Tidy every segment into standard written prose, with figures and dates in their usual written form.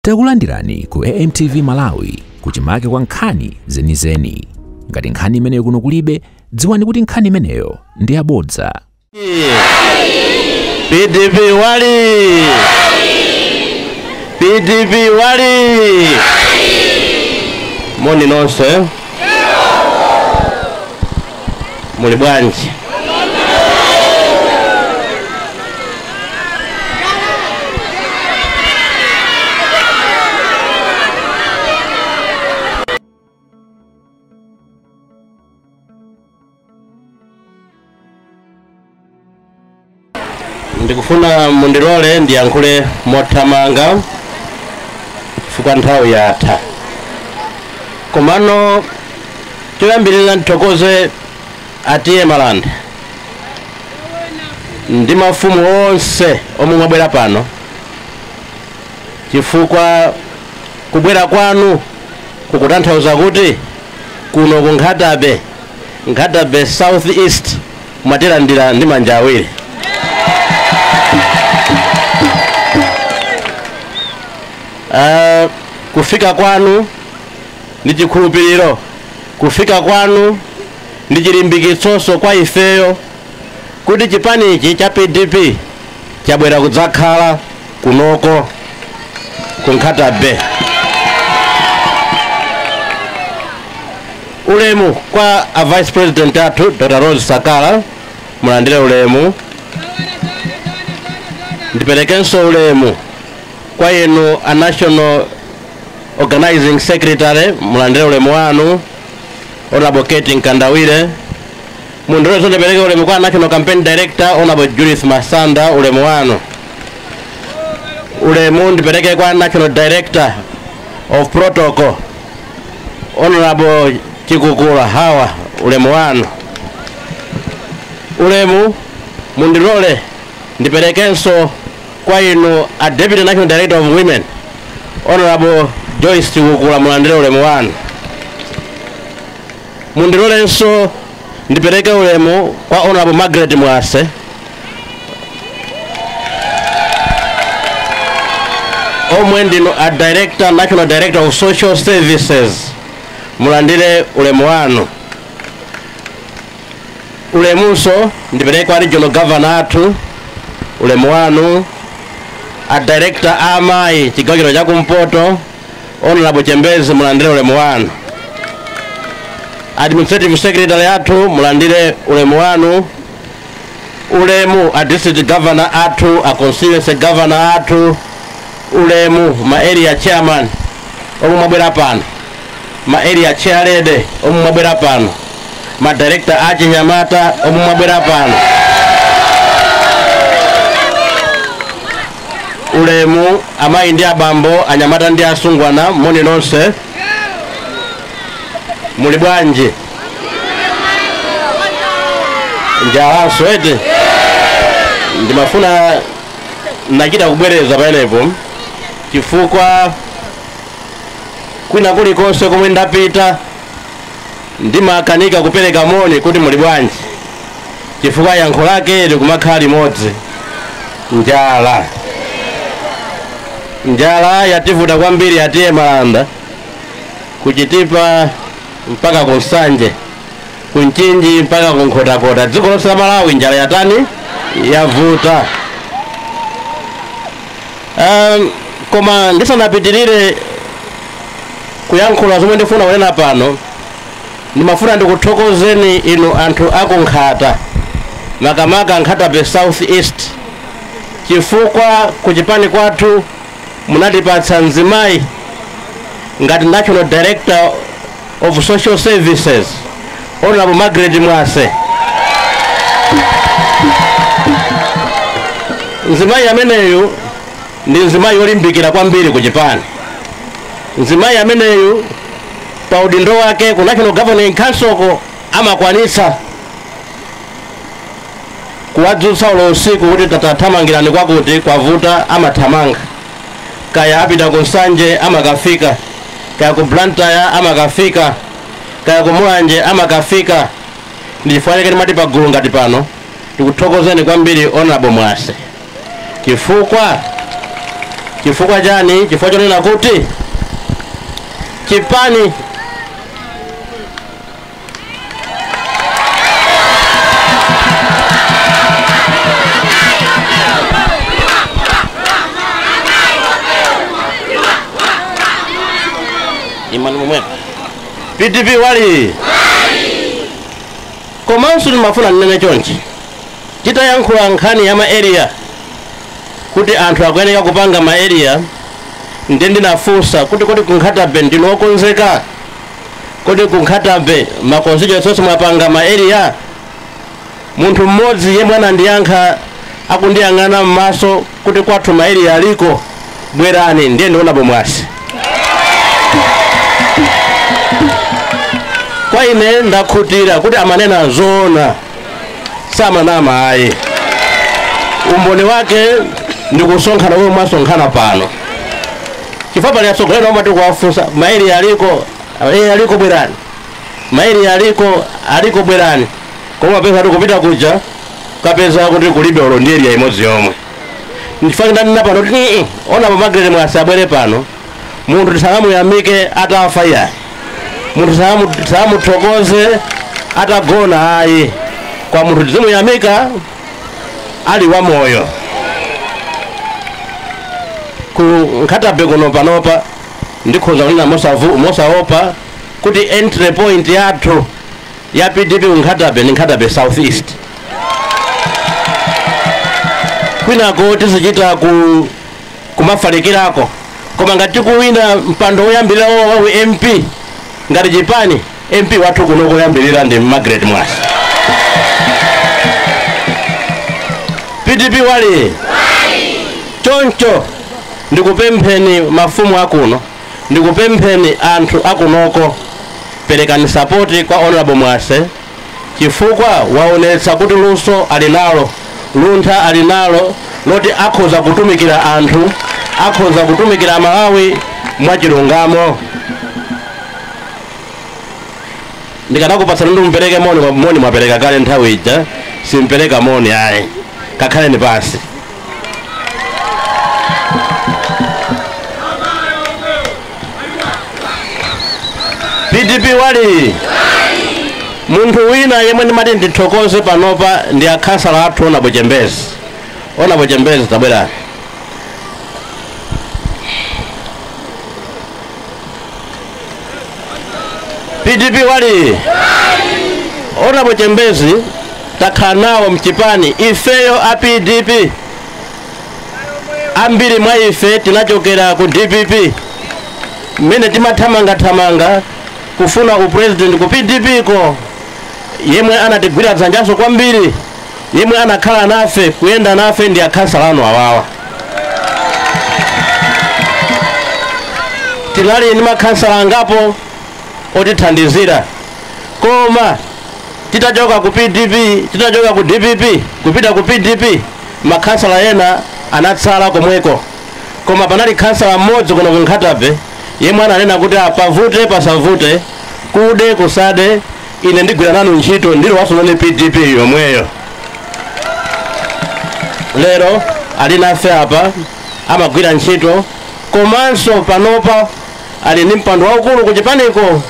Takulandirani ku AMTV Malawi kuchimake kwa nkhani zenizeni. Ngati nkhani imeneyo kuno kulibe, dziwani kuti nkhani imeneyo ndi yabodza. PDP wali! PDP wali! Moni nonse muli bwanji? Ndikufuna mundilole ndiyankhule mothamanga chifukwa nthawi yatha. Komano choyambirira ndithokoze atiye Malanda ndi mafumu onse omwe mwabwera pano, chifukwa kubwera kwanu kukutanthauza kuti kuno ku Nkhata Bay, Nkhata Bay South East, mwatilandira ndi manja awiri. Kufika kwanu ndi chikhulupiriro, kufika kwanu ndi chilimbikitsonso kwa ifeyo kuti chipanichi cha PDP chabwera kudzakhala kunoko ku Nkhata Bay. Ulemu kwa a Vice President athu Dr. Rose Sakala, mulandire ulemu. Ndiperekenso ulemu kwa inu a National Organizing Secretary, mulandire ulemu wanu, Honorable Kate Nkandawire. Mundilolenso ndipereke ulemu kwa National Campaign Director Honorable Judith Masanda, ulemu wanu. Ulemu ndipereke kwa National Director of Protocol Honorable Chikukula Hawa, ulemu wanu. Ulemu mundilole ndiperekenso kwa inu a Deputy National Director of Women Honorable Joyce Chikukula, mulandire ulemu wanu. Mundilolenso ndipereke ulemu kwa Honorable Margaret Mwase, omwe ndinu a Director, National Director of Social Services, mulandire ulemu wanu. Ulemunso ndipereke kwa Regional Governor athu, ulemu wanu. A Director amayi chigawo chino chakumpoto Honorable Chembezi, mulandire ulemu wanu. Administrative Secretary athu, mulandire ulemu wanu. Ulemu a District Governor athu, a Constituency Governor athu, ulemu ma area chairman omwe mwabwera pano, ma area chairlady omwe mwabwera pano, ma director achinyamata omwe mwabwera pano. Ulemu amayi ndi abambo, anyamata ndi asungwana, moni nonse muli bwanji? Njalanso eti? Ndimafuna nachita kubwereza pamenepo chifukwa kwina kulikonse komwe ndapita ndimakanika kupereka moni kuti muli bwanji, chifukwa yankho lake likumakhala limodzi: njala. Njala yativuta kwambiri atiye Malanda, kuchitipa mpaka ku Nsanje, ku Mchinji mpaka ku Nkhotakota, dziko lonse la Malawi njala yatani? Yavuta. Koma ndisanapitirire kuyankhula zomwe ndifuna kunena pano, ndimafuna ndikuthokozeni inu anthu aku Nkhata, makamaka Nkhata Bay South East, chifukwa kuchipani kwathu munatipatsa mzimayi ngati National Director of Social Services Honorable Margaret Mwase. Mzimayi ameneyu ndi mzimayi wolimbikira kwambiri kuchipani. Mzimayi ameneyu pa udindo wake ku National Governing Council ko amakwanitsa kuwadzutsa ulo usiku kuti tatathamangirani kwakuti kwavuta, amathamanga. Kaya apita ku Nsanje amakafika, kaya ku Blantyre amakafika, kaya ku Mulanje amakafika. Ndi chifukwa chake timati pagulu ngati pano tikuthokozeni kwambiri Honorable Mwase, chifukwa Chifukwa chani? Chifukwa chonena kuti chipani imani mumwe PDP wali komanso ndimafuna nnene chonchi titayankhula nkhani ya ma area kuti anthu akuyeneka kupanga ma area, ndiye ndinafunsa kuti kodi ku Nkhata Bay ndinu okonzeka? Kodi ku Nkhata Bay ma constituency mwapanga ma area? Munthu mmodzi yemwe anandiyankha akundiyang'ana m'maso kuti kwathu ma area aliko, bwerani, ndiye ndiona bomwasi. Kwa ine ndakhutira kuti amanena zoona, samanama ayi. Umboni wake ndi kusonkhana komwe mwasonkhana pano. Chifukwa pali atsogoleri omwe tikuwafunsa ma area aliko, area aliko bwerani, ma area aliko, aliko bwerani, koma pesa tikupita kuja kapeza kuti kulibe olo ndi area imodzi yomwe. Ndifake ndanena pano kuti ona pa Margaret Mwase abwere pano, munthu tisamuyamike atafa iyayi, munthu tisamuthokoze atagona ayi, kwa munthu tizimuyamika ali wamoyo. Ku Nkhata Bay kuno panopa ndikhoza kunena mosaopa kuti entry point yathu ya PDP ku Nkhata Bay ndi Nkhata Bay South East. Kwinako tizichita kumafalikirako, koma ngati tikuwina mpando woyambirira wa MP ngati chipani, MP wathu kuno koyambirira ndi Margaret Mwase. PDP wali choncho ndikupempheni mafumu akuno, ndikupempheni anthu akunoko, perekani sapoti kwa Honorable Mwase chifukwa waonetsa kuti luso alinalo, luntha alinalo loti akhoza kutumikira anthu, akhoza kutumikira Malawi mwachilungamo. Ndikanakupatsani ndi mumpereke moni, moni mwapereka kale nthawi ija, simpereka moni ayi, kakhaleni pansi. PDP wali munthu wina yemwe ndimati ndithokoze panopa ndi akhansala athu Honorable Chembezi. Honorable Chembezi tabwerani. PDP wali Honorable Chembezi takhala nawo mchipani ifeyo a PDP. Ambiri mwa ife tinachokera ku DPP, mmene timathamangathamanga kufuna upresident ku PDP ko, yemwe anatigwira dzanjaso kwambiri, yemwe anakhala nafe kuyenda nafe ndi akhansala anu awawa. Tinali ndi makhansala angapo otithandizira, koma titachoka ku PDP, titachoka ku DPP kupita ku PDP, makhansala ena anatsala komweko. Koma panali khansala mmodzi kuno ku Nkhata Bay yemwe ananena kuti apavute pasavute, kude kusade, ine ndigwira nanu ntchito, ndilo wasunani PDP yomweyo. Lero ali nafe apa amagwira ntchito, komanso panopa ali ndi mpando waukulu ku chipaniko,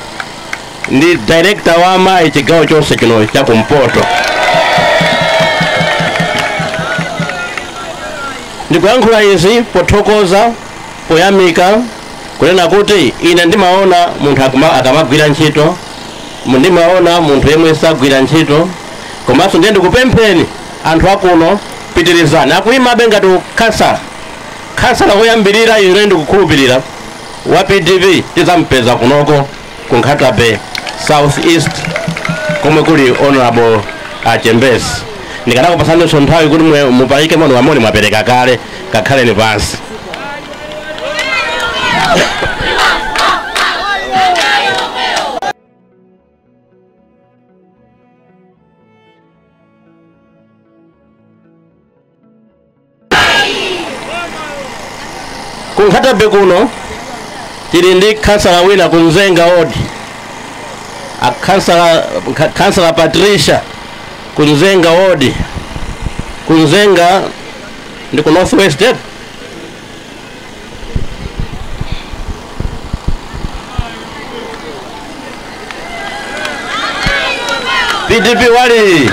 ndi director wa amayi chigawo chonse chino cha kumpoto. Ndikuyankhula izi pothokoza, poyamika, kunena kuti ine ndimaona munthu akamagwira ntchito, ndimaona munthu yemwe sagwira ntchito, komanso ndiye ndikupempheni anthu akuno, pitirizani. Akuyimabe ngati khansala, khansala woyambirira ine ndikukhulupirira wa PDP tizampeza kunoko ku Nkhata Bay South East komwe kuli Honorable Chembezi. Ndikanakupatsaninso nthawi kuti mupayike moni wamoni mwapereka kale, kakhaleni pansi. Ku Nkhata Bay kuno tili ndi khansala wina ku Mzenga Ward, khansala Patricia ku Mzenga Ward. Ku Mzenga ndi ku North West, PDP wali,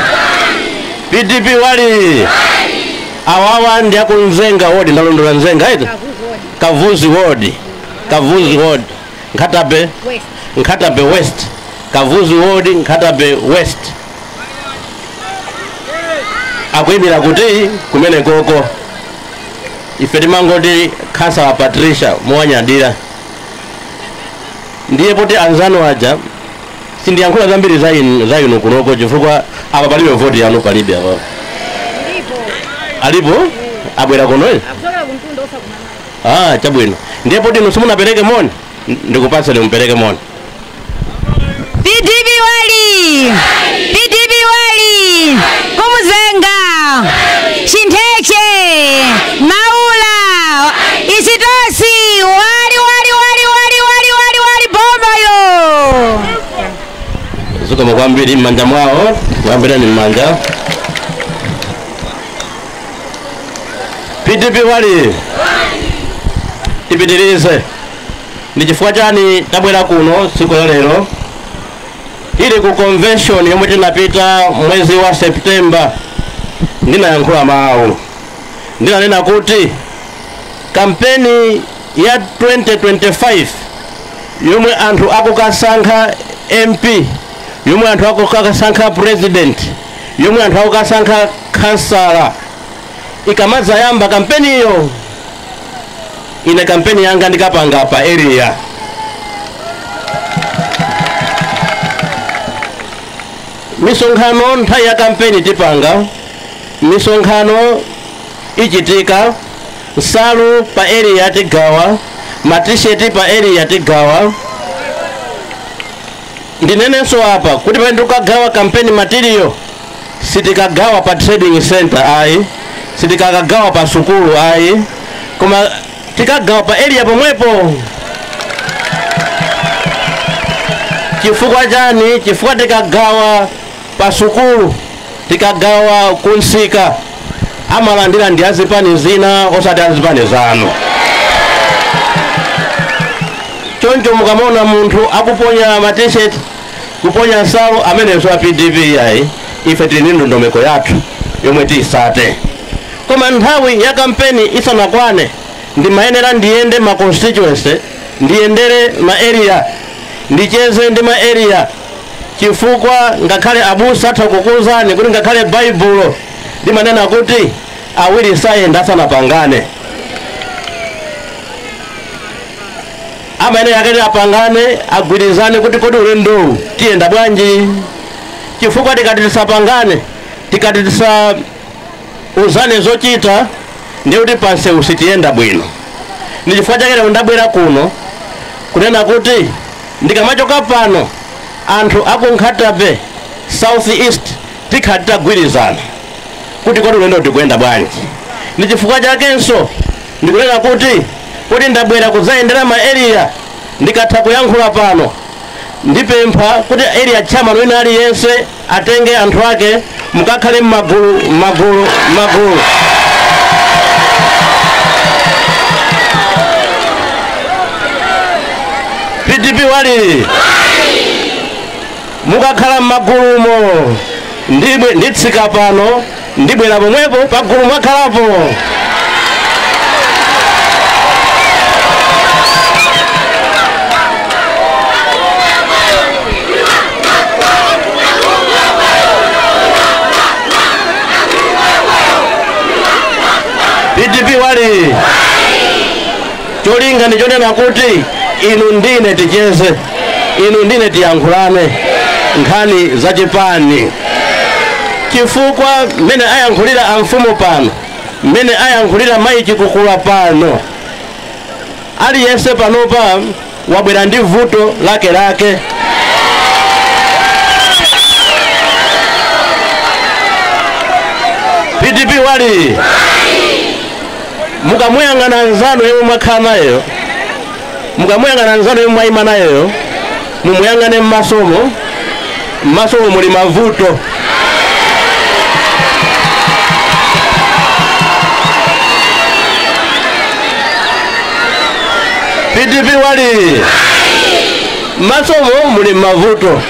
PDP wali. Awawa ndi aku Nzenga ward, ndalondola Nzenga eti? Kavuzi ward, Kavuzi ward, Nkhata West. Nkhata West, Kavuzi ward, Nkhata West. Akuyimira kuti kumene koko. Ife timangoti Khansala Patricia muwanyadira. Ndiye poti anzanu aja sindiyankhula zambiri za inu kunoko chifukwa apa palibe voti yanu, palibe apa. Ndipo. Alipo? Abwera kuno ine? Akuchokera kumtunda osakumana. Ah, chabwino. Ndiye poti inu simunapereke moni, ndikupatseni mupereke moni. PDP wali! PDP wali! Kumuzenga! Chintheche! Maula! Isitosi! Wali wali wali wali wali wali wali bomba yo! Zikomo kwambiri m'manja mwawo, kuyambira ni m'manja. PDP wali! Tipitirize. Ndi chifukwa chani tabwera kuno tsiku la lero? Ili ku convention yomwe tinapita mwezi wa September, ndinayankhula mawu. Ndinanena kuti kampeni ya 2025 yomwe anthu akukasankha MP, yomwe anthu akukasankha president, yomwe anthu akukasankha kansala, ikamadzayamba kampeni iyo, ine kampeni yanga ndikapanga pa area. Misonkhano nthawi ya kampeni tipanga, misonkhano ichitika, nsalu pa area tigawa, matisheti pa area tigawa. Ndinenenso apa kuti pamene tikukagawa kampeni material, sitikagawa pa trading center ayi, sitikagawa pa sukulu ayi, koma tikagawa pa area pomwepo. Chifukwa chani? Chifukwa tikagawa pa sukulu, tikagawa kunsika, amalandira ndi azipani zina osati azipani zanu. Choncho mukamona munthu akuponya ma t-shirt, kuponya nsalu, amenenso a PDP ayi, ife tili ndi ndondomeko yathu yomwe tiyisate. Koma nthawi ya kampeni isanakwane, ndimayenera ndiyende ma constituency, ndiyendere ma area, ndicheze ndi ma area, chifukwa ngakhale abusa atha kukuwuzani kuti ngakhale Baibulo limanena kuti awiri sayenda asanapangane. Amayenera akati apangane, agwirizane kuti kodi ulendowu tiyenda bwanji. Chifukwa tikati tisapangane, tikati tisauzane zochita, ndiye kuti pansewu sitiyenda bwino. Ndi chifukwa chake lero ndabwera kuno kunena kuti ndikamachoka pano anthu aku Nkhata Bay South East tikhala titagwirizana kuti kodi ulendo tikuyenda bwanji. Ndi chifukwa chakenso ndikunena kuti ndabwera kudzayendera ma area, ndikatha kuyankhula pano ndipempha kuti area chairman wina aliyense atenge anthu ake mukakhale m'magulu, m'magulu, m'magulu. PDP wali! Mukakhala m'magulumo, nditsika pano, ndibwera pomwepo pagulu mwakhalapo. PDP wali! Cholinga ndi chonena kuti inu ndine ticheze, inu ndine tiyankhulane nkhani zachipani. Chifukwa mmene ayankhulira amfumu pano, mmene ayankhulira mayi Chikukula pano, aliyense panopa wabwera ndi vuto lake lake. PDP wali! Mukamuyang'ana nzanu yemwe mwakhala nayeyo, mukamuyang'ana nzanu yemwe mwayima nayeyo, mumuyang'ane m'masomo, m'masomo muli mavuto. PDP wali! M'masomo muli mavuto.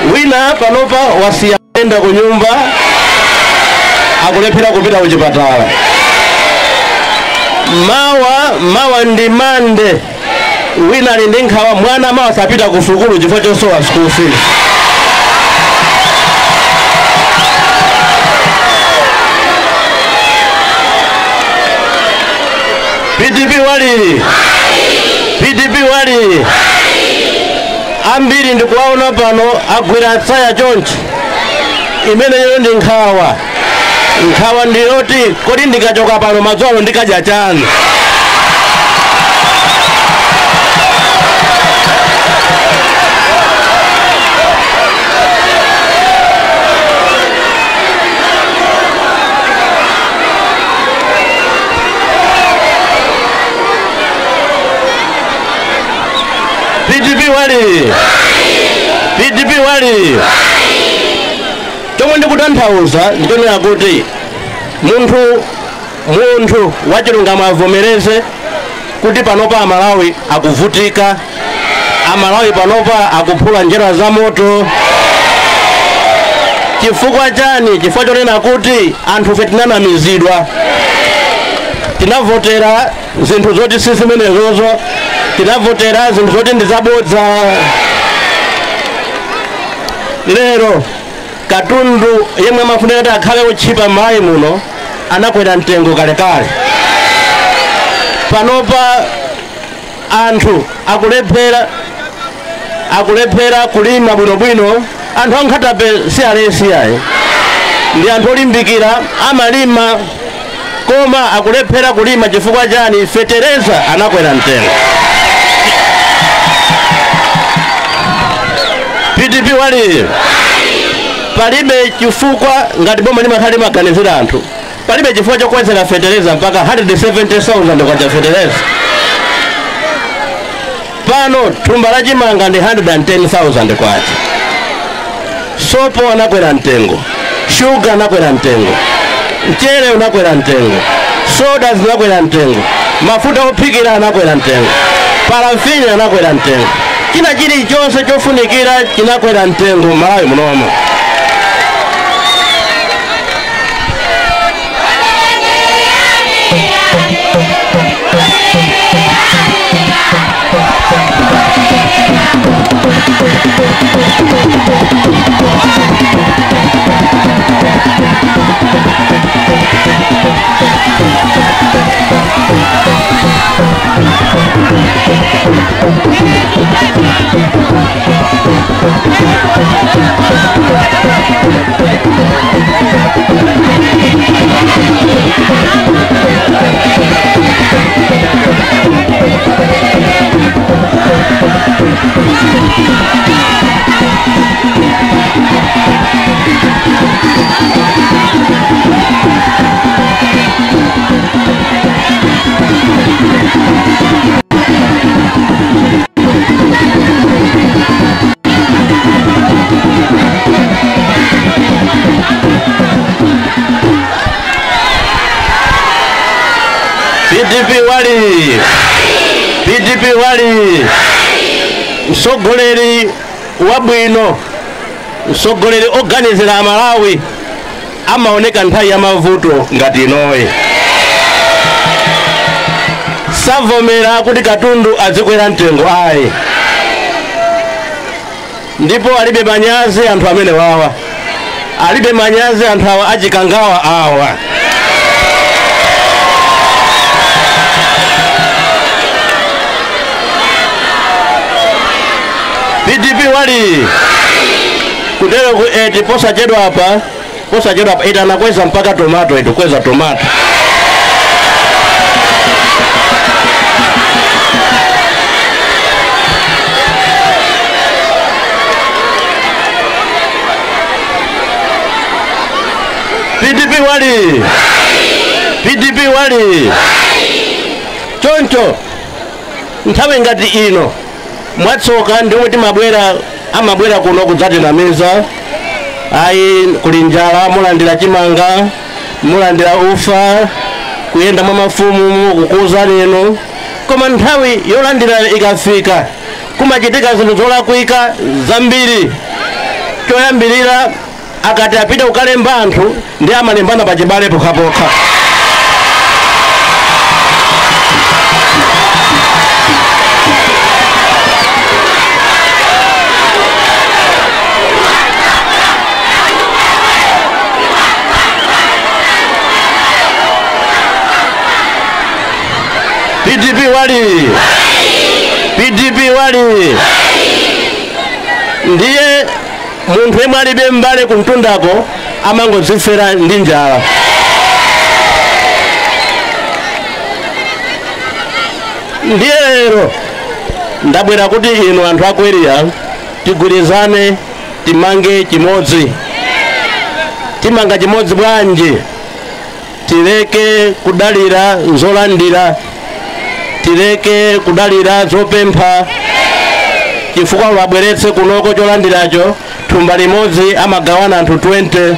Wina panopa wasiya enda kunyumba akulephera kupita kuchipatala. Mawa ndi Mande. Wina ali ndi nkhawa mwana mawa sapita ku sukulu chifukwa chosowa school fees. PDP wali! PDP wali! Ambiri ndikuwaona pano agwira tsaya chonchi. Imeneyo ndi nkhawa. Nkhawa ndiyoti kodi ndikachoka pano madzulo ndikadya chani? PDP wali! PDP wali! Chomwe ndikutanthauza ndichonena kuti munthu wachilungamo avomereze kuti panopa Amalawi akuvutika, Amalawi panopa akuphula njera za moto. Chifukwa chani? Chifukwa chonena kuti anthu fe tinanamizidwa, tinavotera zinthu zoti si zimenezozo, tinavotera zinthu zoti ndi zabodza. Lero katundu yemwe amafunika kuti akhale otchipa m'Malawi muno anakwera mtengo kalekale. Panopa anthu akulephera kulima bwinobwino. Anthu ankhatape si alesi ayi, ndi anthu olimbikira amalima, koma akulephera kulima chifukwa chani? Fetereza anakwera mtengo. PDP wali! Palibe chifukwa ngati boma limakhala limaganizira anthu, palibe chifukwa chokwezera fetereza mpaka 170,000 kwacha fetereza. Pano thumba la chimanga ndi 110,000 kwacha. Sopo anakwera mtengo, shuga anakwera mtengo, mchere unakwera mtengo, soda zinakwera mtengo, mafuta ophikira anakwera mtengo, parafini anakwera mtengo, china chilichonse chofunikira chinakwera mtengo Malawi munomo. PDP wali! PDP wali! Msogoleri wabwino, msogoleri oganizira Amalawi amaoneka nthawi ya mavuto ngati inoyi. Savomera kuti katundu azikwera mtengo ayi, ndipo alibe manyazi anthu amene wawa, alibe manyazi anthu awa achikangawa awa. PDP wali! Kutero ku eti posachedwa apa ita anakweza mpaka tomato, itukweza tomato. PDP wali! PDP wali! Choncho nthawi ngati ino mwatsoka ndiomwe timabwera amabwera kuno kudzatinamiza, ayi kuli njala, mulandira chimanga, mulandira ufa, kuyenda mwa mafumu kukuza lino. Koma nthawi yolandira ikafika kumachitika zinthu zolakwika zambiri. Choyambirira akati apita kukalemba anthu ndi amalembana pachibale pokhapokha. PDP wali, PDP wali. Ndiye munthu yemwe alibe mbale kumtundako amangodzifera ndi njala. Ndiye lero ndabwera kuti inu anthu aku area tigwirizane, timange chimodzi. Timanga chimodzi bwanji? Tileke kudalira zolandira, tileke kudalira zopempha, chifukwa wabweretse kunoko cholandiracho thumba limodzi amagawana anthu 20.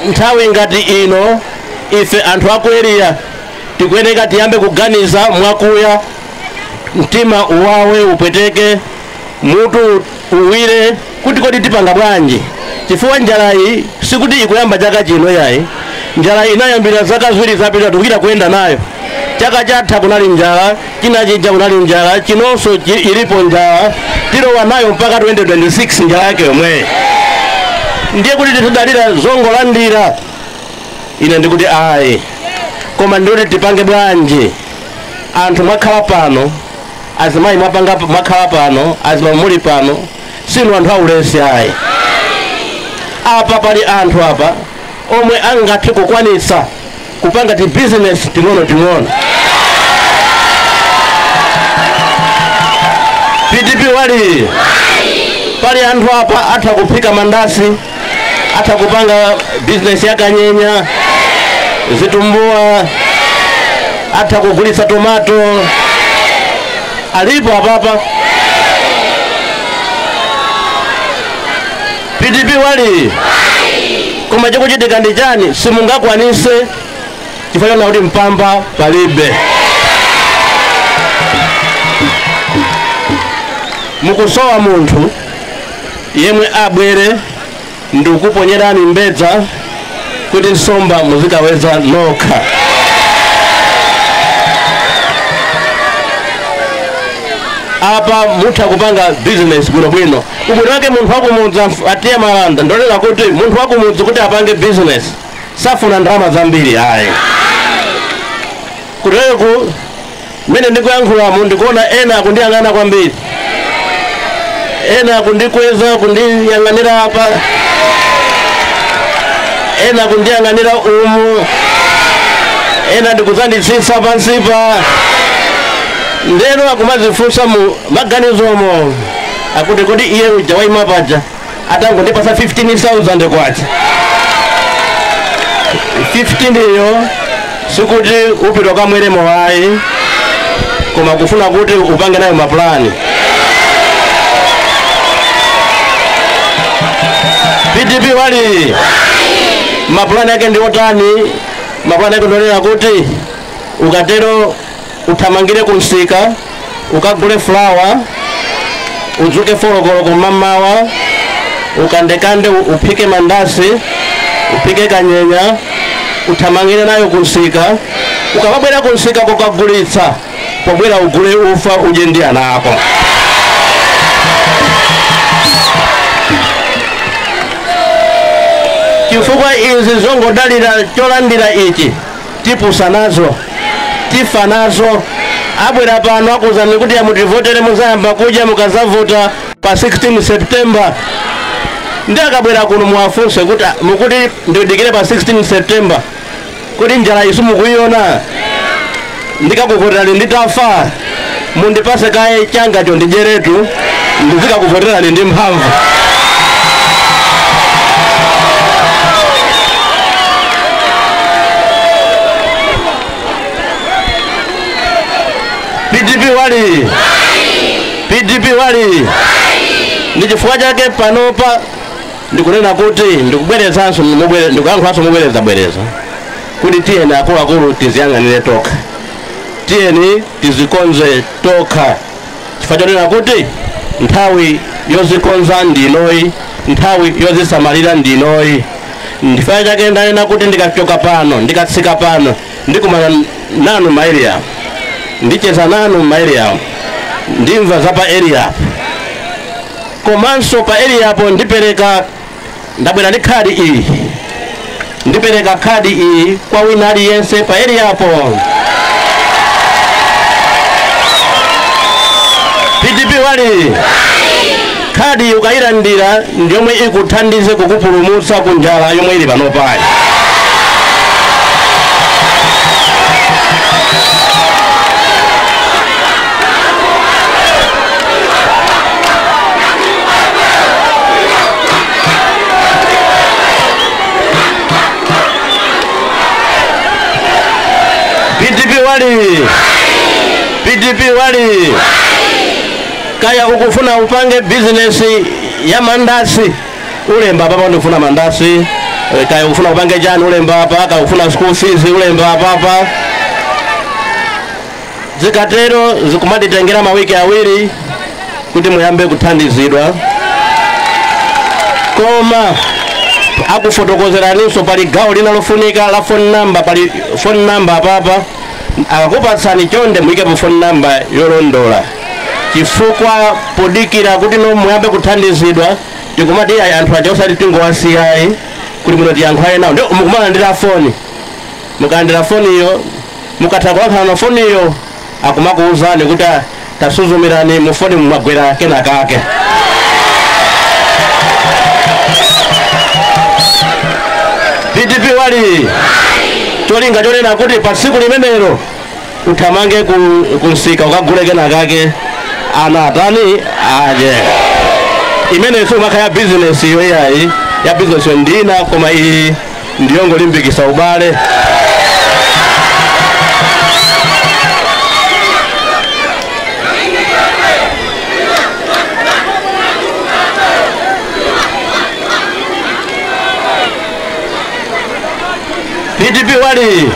Nthawi ngati ino ife anthu aku area tikuyeneka tiyambe kuganiza mwakuya, mtima uwawe upweteke, mutu uwire kuti kodi tipanga bwanji, chifukwa njala iyi sikuti ikuyamba chaka chino yayi. Njala inayambira zaka ziwiri zapita tikuyita kuyenda nayo. Chaka chatha kunali njala, china chija kunali njala, chinonso ilipo njala, tilowa nayo mpaka 2026 njala yake yomwe. Ndiye kuti titidalira zongolandira, ine ndikuti ayi, koma ndikuti tipange bwanji. Anthu mwakhala pano, azimayi mwakhala pano, azimayi muli pano, sinu anthu aulesi ayi. Apa pali anthu apa omwe angathe kukwanitsa kupanga ti business ting'ono ting'ono. PDP wali, pali anthu apa atha kuphika mandasi, atha kupanga business ya kanyenya, zitumbua, atha kugulitsa tomato. Alipo apapa. PDP wali, koma chikuchitika ndi chani? Simungakwanise chifukwa chakuti mpamba palibe. Mukusowa munthu yemwe abwere ndikuponyerani mbedza kuti nsomba muzikaweza nokha. Apa mutha kupanga business bwinobwino. Ubwino wake munthu wakumudzi atiye malanda, ndolera kuti munthu wakumudzi kuti apange business safuna ndalama zambiri ayi. Kuteku mene ndikuyankhulamu ndikuona ena akundiyang'ana kwambiri, ena akundikweza kundiyang'anira apa, ena akundiyang'anira umu, ena ndikudzanditsitsa pansipa. Ndeno akumazifunsa mu maganizomo akuti kodi iye uja waima paja atangondipasa 15,000 kwacha. 15 iyo sikuti upita kamweremo ayi, koma kufuna kuti upange nayo maplani. PDP wali, maplani yake ndi otani? Maplani yake ndonena kuti ukatero uthamangire kumsika, ukagule flour, udzuke folokolo kumamawa, ukandekande uphike mandasi, uphike kanyenya, uthamangire nayo kumsika. Ukabwera kumsika kukagulitsa, pobwera ugule ufa udye ndi ana ako. Chifukwa izi zongodalira cholandira ichi tipusa nazo, tifa nazo. Abwera pano akuzani kuti amutivotere muzayamba kudya mukazavota pa 16 September. Ndi akabwera kuno muwafunse kuti mukuti ndidikire pa 16 September kuti njala isu mukuiona, ndikakuvoterani nditafa, mundipase kaye changacho ndijeretu, ndizikakuvoterani ndi mphamvu. PDP wali, PDP wali. Ndi chifukwa chake panopa ndikunena kuti ndikubwerezanso, ndikuyankhulanso mubwereza bwereza kuti tiyeni akuluakulu tiziyang'anire tokha, tiyeni tizikonze tokha, chifukwa chonena kuti Nthawi yozikonza ndinoyi, nthawi yozisamalira ndinoyi. Ndifaya chake ndanena kuti ndikachoka pano, ndikatsika pano, ndikumana nanu ma area, ndicheza nanu ma area, ndimva za pa area. Komanso pa area apo ndipereka, ndabwera ndi khadi iyi, ndipereka khadi iyi kwa wina aliyense pa area apo. PDP wali khadi ukayilandira ndiyomwe ikuthandize kukupulumutsa ku njala yomwe ili pano pali. PDP wali, PDP wali. Kaya ukufuna upange business ya mandasi, ulemba papa ndikufuna mandasi. Kaya ukufuna upange chani, ulemba apa. Kaya ukufuna school fees, ulemba papa. Zikatero zikumatitengera mawiki awiri kuti muyambe kuthandizidwa. Koma akufotokozeraninso pali gawo linalofunika la phone number, pali phone number papa. Akakupatsani chonde muyikepo phone number yolondola, chifukwa podikira kuti no muyambe kuthandizidwa tikumati ayi anthu aja osati tingowasiyayi kuti muno tiyankhulaye nawo. Ndio mukumalandira foni, mukalandira foniyo, mukatha kulankhula na foniyo akumakuwuzani kuti tasuzumirani mu foni mumagwera kenakake. PDP wali cholinga chonena kuti pa tsiku limenelo uthamange kunsika ukagule kenakake ana atani aje. Imene sumakha ya business iyo yayi ya business ndina, koma iyi ndiyongolimbikisa ubale. PDP wali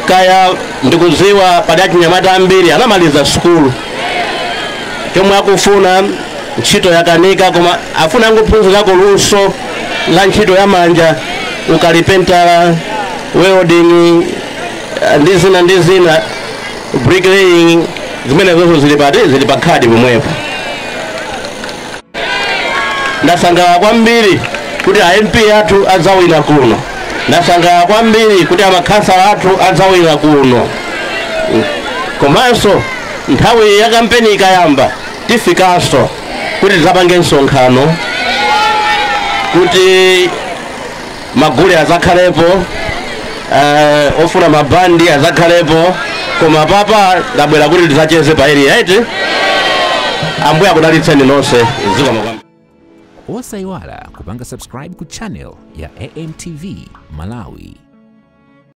kaya ndikuziwa pali achinyamata ambiri anamaliza sukulu, chomwe akufuna ntchito yakanika, koma afuna angophunzirako luso la ntchito ya manja, ukalipentala, welding ndi zina ndi zina, bricklaying, zimene zonse zili pati, zili pa khadi pomwepo. Ndasangalala kwambiri kuti a MP athu adzawina kuno. Ndasangalala kwambiri kuti amakhansala athu adzawina kuno. Komanso nthawi ya kampeni ikayamba tifikanso kuti tidzapange msonkhano, kuti magule adzakhalepo, ofuna mabandi adzakhalepo. Koma papa ndabwera kuti tidzacheze pa area eti. Ambuye akudalitseni nonse. Zikomo kwambiri. Osayiwala kupanga subscribe ku channel ya AMTV Malawi.